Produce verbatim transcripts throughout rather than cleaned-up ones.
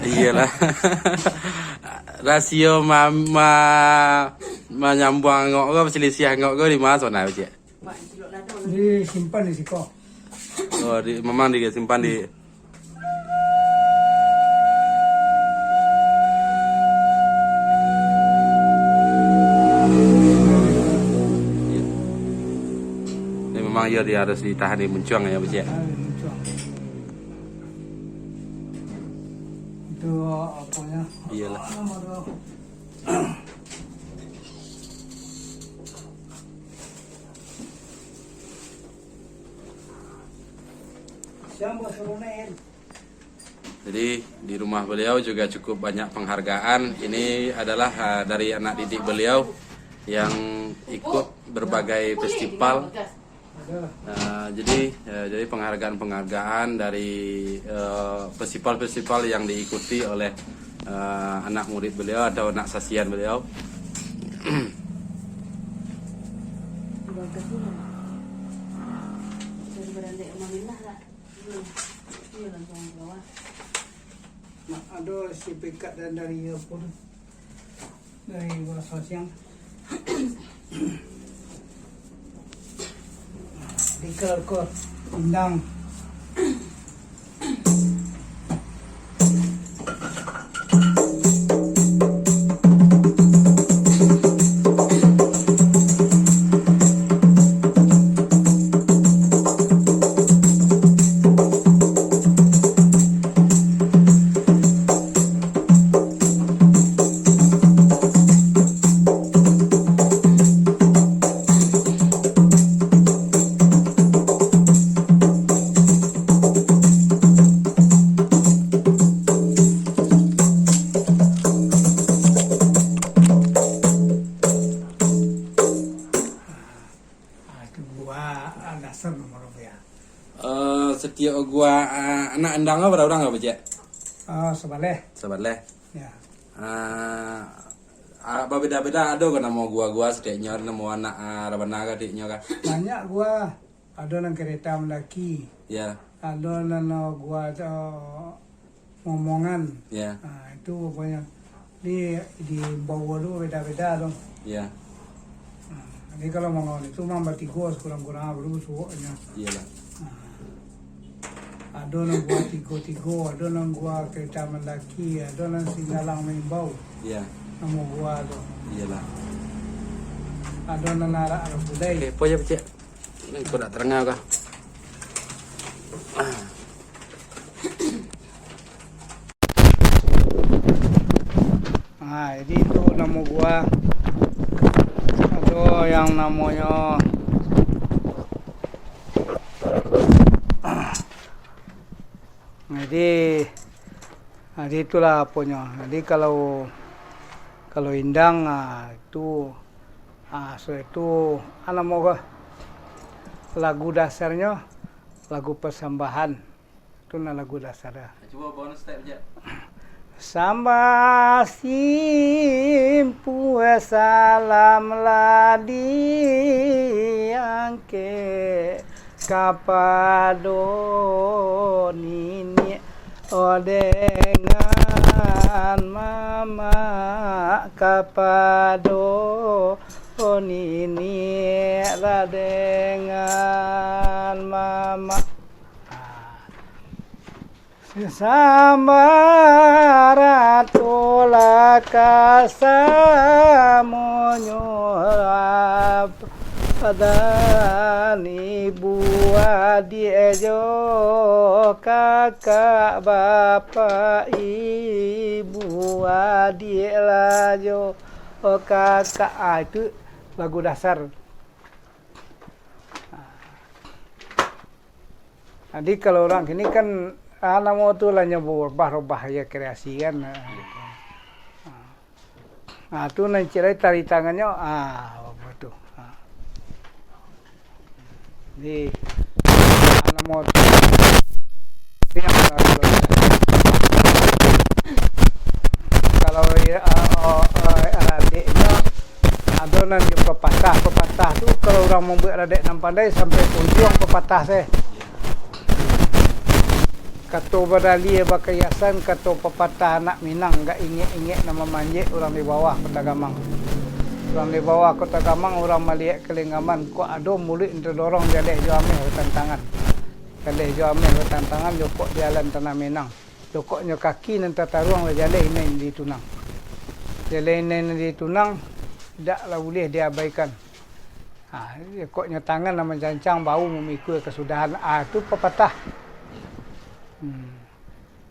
Iyolah. Rasio ma-, ma-, manyambuang angok ko, basilisiah angok ko di ma sono, Cek? Disimpan di siko. Oh, di, memang disimpan di. Iyo. Ini memang iyo, dia harus ditahan di muncuang ya, Bos, ya? Ah, di muncuang. Itu apanya? Iyolah. Apa nama tu? Siang, Bos Ronel. Jadi, di rumah beliau juga cukup banyak penghargaan. Ini adalah, ah, dari anak didik beliau yang ikut berbagai festival. Ah, jadi, eh, jadi penghargaan-penghargaan dari, eh, festival-festival yang diikuti oleh, eh, anak murid beliau atau anak sasian beliau. Nah, ado sertifikat dan dari apa tu? Dari bahasa siang. Dikal ko undang. Ah, itu gua, ah, dasar nomor berapa ya? Eh, setiap gua, ah, anak endang ko bara urang ko, Bajak? Ah, sabaleh. Sabaleh. Ya. Ah, ah, babeda-beda ado ko namo gua-gua setiapnyo, namo anak, ah, rabana ka, adiknyo ka? Banyak gua. Ado nan kareta mandaki. Ya. Ado nan, ah, gua tu, Momongan. Ya. Ah, itu pokoknya. Di, di bawah tu beda-beda tu. Ya. Ah, jadi kalau Momongan itu memang batigo sekurang-kurang, baru suoknyo. Iyalah. Ah. Ado nan gua tigo-tigo, ado nan gua kareta mandaki, ado nan singgalang maimbau. Ya. Namo gua tu. Iyalah. Ado nan arak-arak pudai. Oke, apo ya, Bajak? Ini kok tak terengah kah? Nah, jadi itu namo gua. Ado yang namonyo, jadi, jadi itulah aponyo. Jadi kalau, kalau indang, ah, itu, ah, so itu, ah, namo ko, lagu dasarnyo, lagu pasambahan. Tu nah lagu dasar dah. Cubo bonus step je. Sambah simpua salam lah diangkek kapado niniak, oh, dengan mamak, kapado niniak lah dengan mamak. Ah. Sambah ratolah kasamonyo, apak dan ibu, adiak jo kakak, bapak, ibu, adiak lah jo kakak. Ah, itu lagu dasar. Jadi, kalau urang kini kan, ah, namo tu lah nyo barubah-rubah ya, kreasi kan. Ah, tu nan ciek lai tari tangannyo, ah, apo tu. Ah. Jadi, ah, namo tu. Kalau ya, ah, oh, ah, adiknyo, ado nan jo papatah. Papatah tu, kalau urang mambuek radek nan pandai, sampai ujuang papatah se. Kato badalia bakaiasan, kato papatah anak Minang, gak ingek-ingek nan mamanjek urang di bawah Kota Gamang. Urang di bawah Kota Gamang, urang maliek ka lenggaman, kok ado muluik nan tadorong, jaleh jo ameh batantangan. Jaleh jo ameh batantangan, jokok di alan tanah Minang. Jokoknyo kaki nan tataruang, lah jaleh inai nan ditunang. Jaleh inai nan ditunang, indak lah buliah diabaikan. Ha, jokoknyo tangan lah mancancang, bahu mamikua kasudahan. Ah, tu papatah. Hmm.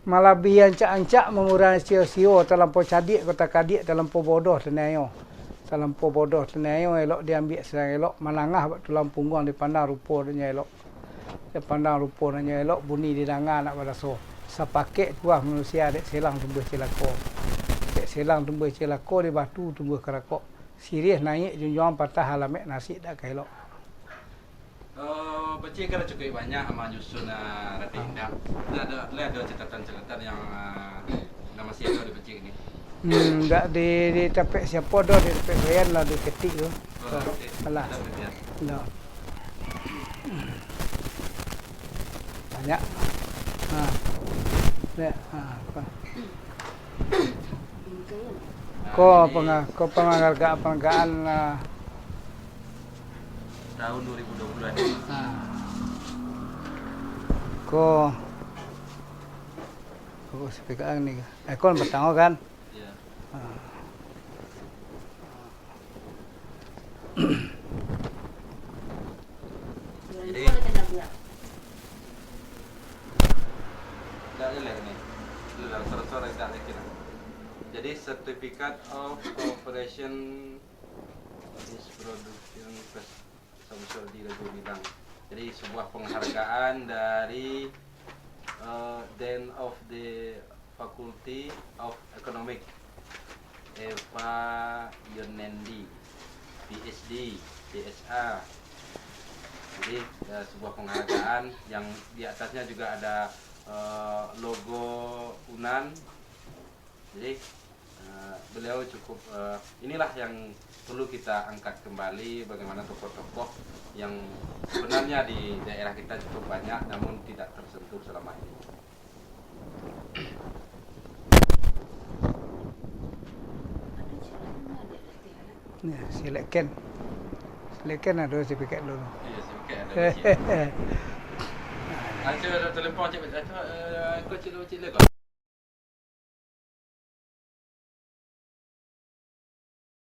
Malabihi ancak-ancak, mamurangi sio-sio, talampau cadiak kok takadiak, talampau bodoh taniayo. Talampau bodoh taniayo, elok diambiak sadang elok, manangah bak tulang pungguang, dipandang rupo dek nyo elok. Dipandang rupo dek nyo elok, bunyi didanga anak baraso. Sapakek puah manusia, dek selang tumbuah cilako. Dek selang tumbuah cilako, di batu tumbuah karakok. Siriah naiak junjuang, patah alamek nasib dak ka elok. Eh, pacik kan cukuik banyak ama nyusun, ah, Raden Indak. Lah ado, lah ado catatan-catatan yang, ah, nan masih ado di pacik ni. Hmm, dak di, di tapek siapo doh, di tapek Bayan lah di ketik tu. Oh, lah, di, alah. Ado di Bayan. Ado. Banyak. Ha. Banyak. Ha, apa? Ko penga-, ko penghargaan, penghargaan, ah. Tahun dua ribu dua puluh ada. Ah. Ko, ko speaker ni. Eh, ko pertama kan? Ya. Ah. Jadi, tidak jelas ni. Sudah, suara-suara tidak yakin lah. Jadi, Certificate of Cooperation is Production Samsur di Rajo Bilang. Jadi, sebuah penghargaan dari, eh, Dean of the Faculty of Economic, Eva Yonendi, P H D, C S A. Jadi, eh, sebuah penghargaan yang di atasnya juga ada, eh, logo Unan. Jadi, eh, beliau cukup, eh, inilah yang perlu kita angkat kembali, bagaimana tokoh-tokoh yang sebenarnya di daerah kita cukup banyak, namun tidak tersentuh selama ini. Ni, sileken. Sileken ado sertifikat dulu. Iya, sertifikat ada. Acil ada telefon, cik, cik, eh, kau cik lu, cik lu, kau.